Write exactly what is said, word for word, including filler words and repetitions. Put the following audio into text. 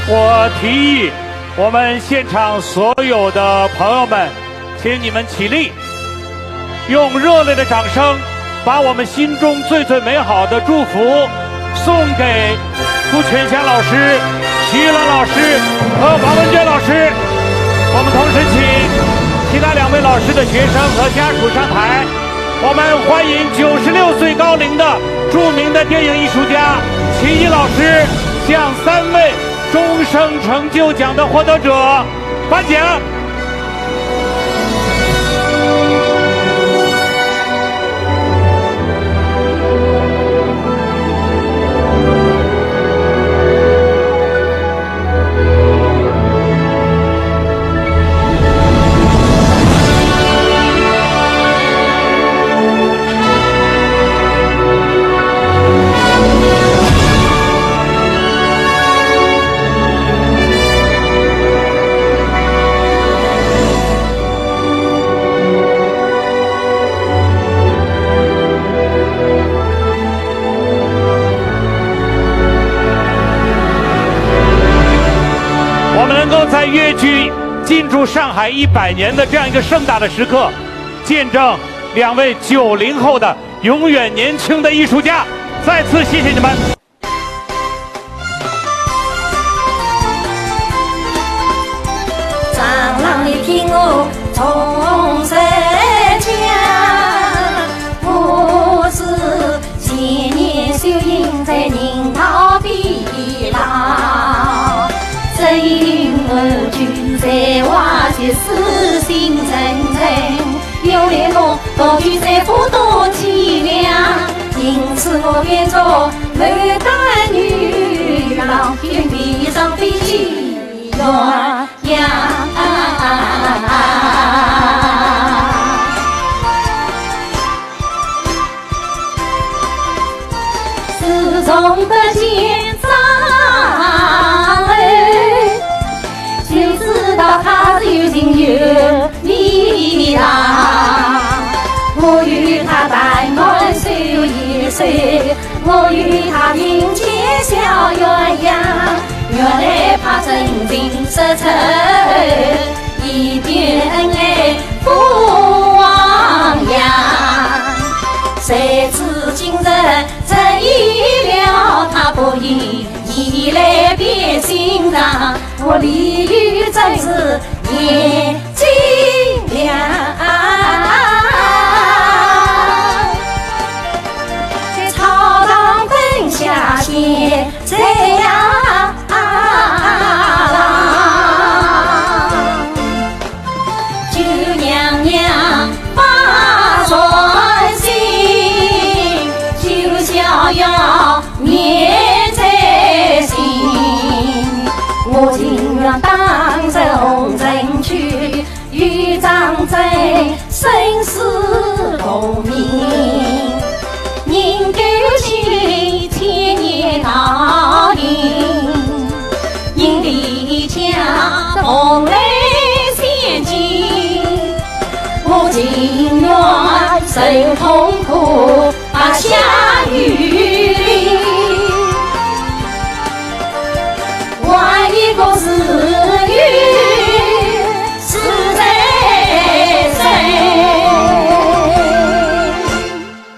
我提议，我们现场所有的朋友们，请你们起立，用热烈的掌声，把我们心中最最美好的祝福送给朱泉香老师、徐玉兰老师和王文娟老师。我们同时请其他两位老师的学生和家属上台。我们欢迎九十六岁高龄的著名的电影艺术家秦怡老师向三位终生成就奖的获得者 颁奖。我们能够在越剧进驻上海一百年的这样一个盛大的时刻，见证两位九零后的永远年轻的艺术家，再次谢谢你们。 长郎你听我从实讲，我是前年秀英在人道边浪，只因我句才华就是新人人，有了我，道具再不多几两，因此我变作 牡丹女郎，天地上飞起鸳鸯。自从得见张二，就知道他是有情有义啦。我与他谈谈手一手， 我与他并肩笑鸳鸯，原来他真情实诚，一点恩爱不忘呀。谁知今日真有了他不依，一来变心肠，我李煜真是念